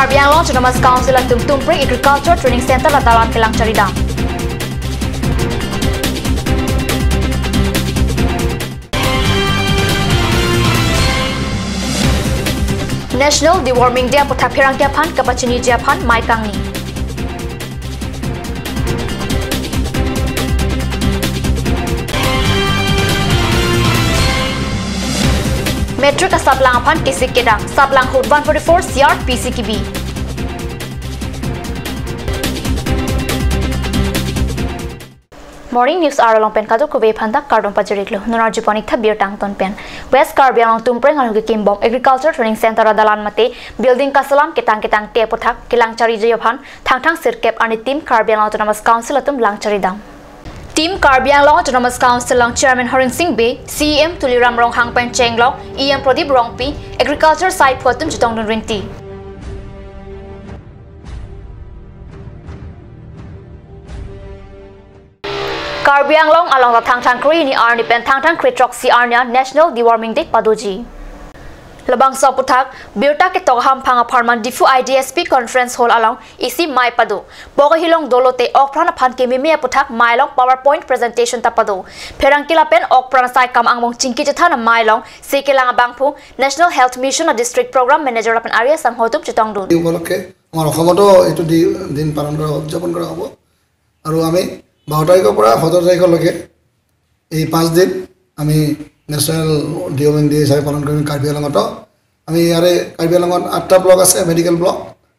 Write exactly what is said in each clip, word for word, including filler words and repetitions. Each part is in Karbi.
Karbi Anglong Autonomous Council atum Tumpreng Agriculture Training Center adalan kelang charidam. National Deworming Day aputhak pherangke aphan kapachiniji aphan mei kangni. Matric asatlang aphan kisik kedang, satlang ahut one forty-four C R P C kibi. Morning News Hour along pen kadokave aphan ta kardom pajir-iklo. Non arjupon-ik tha birta angton pen. West Karbi Anglong Tumpreng along kekimbom Agriculture Training Center adalan mate building kaselam ketang ketangte aputhak kelang chariji aphan Thangthang sirkep arni Team Karbi Anglong Autonomous Council atum lang charidam. Team Karbi Anglong Autonomous Council along Chairman Horensing Bey, C E M Tuliram Ronghang pen chenglok, E M Pradip Rongpi, Agriculture saiphu atum chetongdun rinti. Karbi Anglong along ta Thangthang kre-hini arni pen Thangthang kre-throksi arni an National Deworming Day padoji. Labangso aputhak birta ketok ahamphang apharman Diphu I D S P Conference Hall along isi mei pado. Pok ahilong dolote okpran aphan kememe aputhak mei along PowerPoint presentation ta pado. Pherangke lapen okpran asai kam angbong chingki chethan amei along si kelang abangphu National Health Mission a District Program Manager lapen ari asangho atum chetongdun. এই উপলক্ষে আমাৰ অসমতো এইটো দি-, দিন পালন কৰা, উদযাপন কৰা হ'ব। আৰু আমি বাৰ তাৰিখৰ পৰা সোতৰ তাৰিখলৈকে এই পাঁচ দিন আমি নেশ্যনেল ডিৱৰ্মিং ডে হিচাপে পালন কৰিম কাৰ্বি আংলঙত। আমি ইয়াৰে কাৰ্বি আংলঙত আঠটা ব্লক আছে, মেডিকেল ব্লক।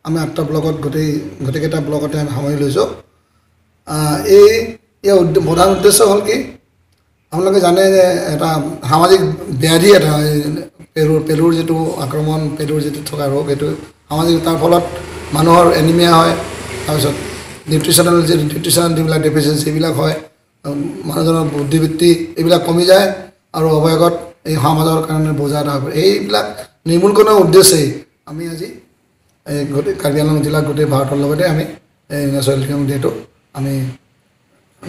আমি আঠটা ব্লকত গোটেই, গোটেইকেইটা ব্লকতে আমি সামৰি লৈছোঁ। আহ, এই, ইয়াৰ উদ্দে-, প্ৰধান উদ্দেশ্য হ'ল কি, আপোনালোকে জানে যে এটা সামাজিক ব্যাধি এটা, এই পেলুৰ, পেলুৰ যিটো আক্ৰমণ, পেলুৰ যিটো থকা ৰোগ, সেইটো সামাজিক, তাৰ ফলত মানুহৰ এনিমিয়া হয়, তাৰপিছত নিউট্ৰিশ্যনেল যি, নিউট্ৰিশ্যনেল যিবিলাক ডেফিচিয়েঞ্চি, এইবিলাক হয়, উম, মানুহজনৰ বুদ্ধিবৃত্তি এইবিলাক কমি যায় আৰু অৱশেষত এই সমাজৰ কাৰণে বোজা এটা হৈ পৰে। এইবিলাক নিৰ্মূলকৰণৰ উদ্দেশ্যেই আমি আজি এই গোটেই কাৰ্বি আংলং জিলাত গোটেই ভাৰতৰ লগতে আমি এই নেশ্যনেল ডিৱৰ্মিং ডেটো আমি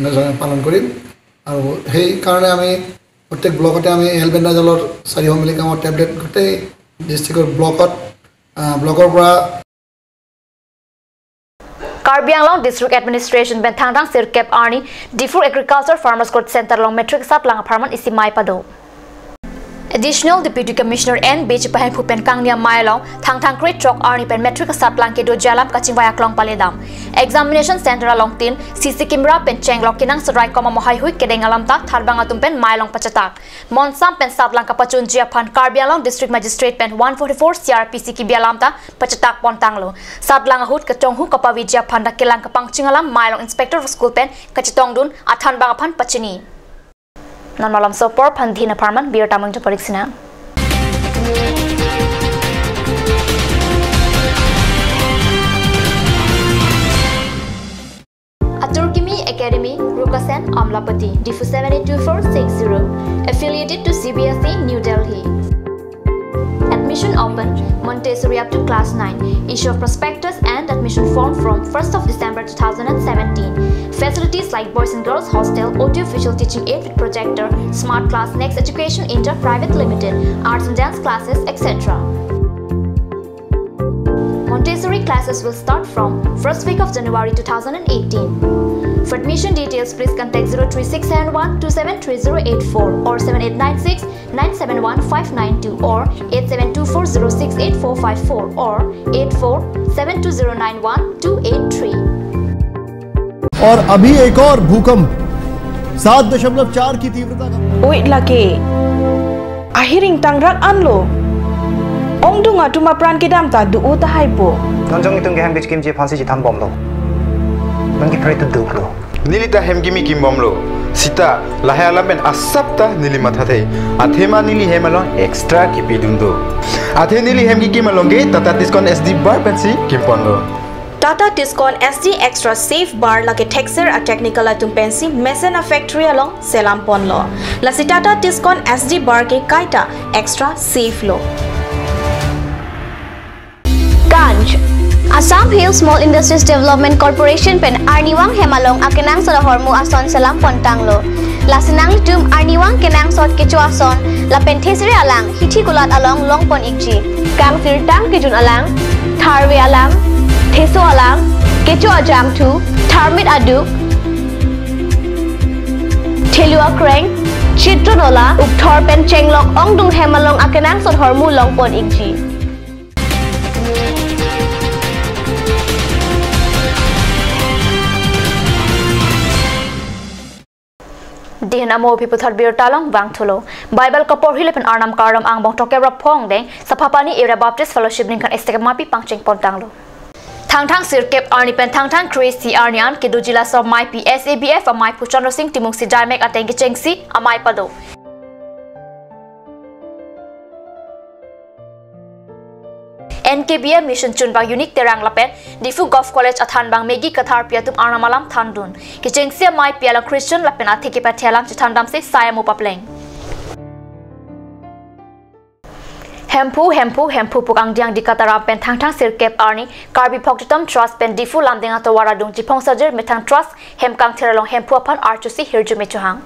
নেশ্যনেল পালন কৰিম। আৰু সেইকাৰণে আমি প্ৰত্যেক ব্লকতে আমি এলবেণ্ডাজলৰ চাৰিশ মিলিগ্ৰামৰ টেবলেট গোটেই ডিষ্ট্ৰিক্টৰ ব্লকত, আহ, ব্লকৰ পৰা Karbi Anglong District Administration pen Thangthang sirkep arni Diphu Agriculture Farmers Growth Center along matric asatlang apharman isi mei pado. Additional Deputy Commissioner N B Chepahengphu pen kangni amei along Thangthang kre-throk arni pen matric asatlang kedoji alam kachingvai aklong paledam. Examination center along tin C C camera pen chenglok kenangsot raikom amo haihui kedeng alam ta tharbang atum pen mei along pachetak. Monsam pen satlang kapachunji aphan Karbi Anglong District Magistrate pen one forty-four C R P C kibi alam ta pachetak pontanglo. Satlang ahut kachonghu kapaviji aphan ta kelang kapangching alam mei along Inspector of School pen kachetongdun athanbang aphan pachini. Non malomso apor aphan dina apharman birta mangjo parik sina. Atur Kimi Academy, Rukasen, Amlapati, Diphu seven eight two four six zero. Affiliated to C B S E, New Delhi. Admission open, Montessori up to class nine. Issue of prospectus and admission form from first of December two thousand and seventeen. Facilities like boys and girls hostel, audio visual teaching aid with projector, smart class, Next Education India Private Limited, arts and dance classes, et cetera. Montessori classes will start from first week of January two thousand and eighteen. For admission details, please contact zero three six seven one two seven three zero eight four or seven eight nine six nine seven one five nine two or eight seven two four zero six eight four five four or eight four seven two zero nine one two eight three. और अभी एक और भूकंप सात दशमलव चार की तीव्रता का। Oi lake. Ahiring tangrak anlo. Ongdung atum apran kedam ta do-o tahai po. Non jong itum ke hem kechikimji aphansi chethan bomlo. Non ke pray to duklo. Neli ta hem kimi kim bomlo. Sita, lahai alam pen asap ta neli mathathe. Athema neli hem along extra kipidun do. Athe neli hem kikim along ke Tata Tiscon S D bar pensi kimponlo. Tata Tiscon S D Extra Safe Bar lake thekser a technical atum pensi mesen a factory along selam ponlo. Lasi Tata Tiscon S D bar ke kaita extra safe lo. Ganj. Assam Hill Small Industries Development Corporation pen arnivang hem along akenangsot ahormu ason selam pontanglo. Lasi nanglitum arnivang kenangsot kecho ason lapen thesere alang hithi kulat along longpon ikji. Kangsirtang kejun alang Tharve alang, Theso alang, Kecho ajangthu, Tharmit aduk, Thelu akreng, Chitro nola, Ukthor pen Chenglok ongdung hem along akenangsot ahormu longpon ikji. Dihin amo aphi puthot birta along vangthulo. Bible kaporhi lapen Arnam kardom angbong throkkep ra phongdeng Saphapani Area Baptist Fellowship ningkan isi kemapi pangcheng pontanglo. Thangthang sirkep arni pen Thangthang kre-isi arni an kedo jilaso ameipi S A B F amei Phu Chandra Sing Timung Sijamek ateng kechengsi amei pado. N K B M Mission chunbang Unique Terang lapen Diphu Govt College athanbang Maggie Katharpi atum Arnam alam thandun. Kechengsi ameipi alang Christian lapen athe kepathe alam chethandamsi sai amo papleng. Hemphu, Hemphu, Hemphu pu kangdiang di kataram pen Thangthang sirkep arni Karbi Phoktotom Trust pen Diphu Lumding atovar adung Chiphong Sajir Methang Trust hem kangthir along Hemphu aphan arjusi hirjume chohang.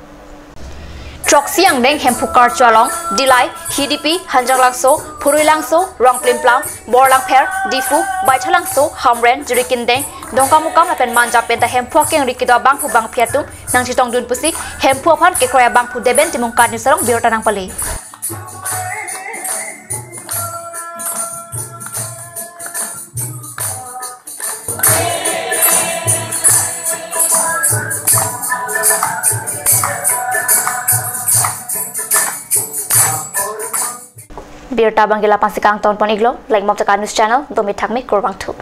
Throksi angdeng Hemphu karcho along, Dillai, Hidipi, Hanjanglangso, Phuruilangso, Rongplimplam, Borlangpher, Diphu, Baithalangso, Hamren, Jirikindeng, Dongkamukam lapen Manja penta Hemphu akengri kedo abangphu bangphi atum nangchetongdun pusi Hemphu aphan kekroi abangphu Deben Timungkar News along birta nangpale. Birta abang ke la-ansi kangton pon iklo, like Moptaka News Channel, domi thakmi kurvangthu.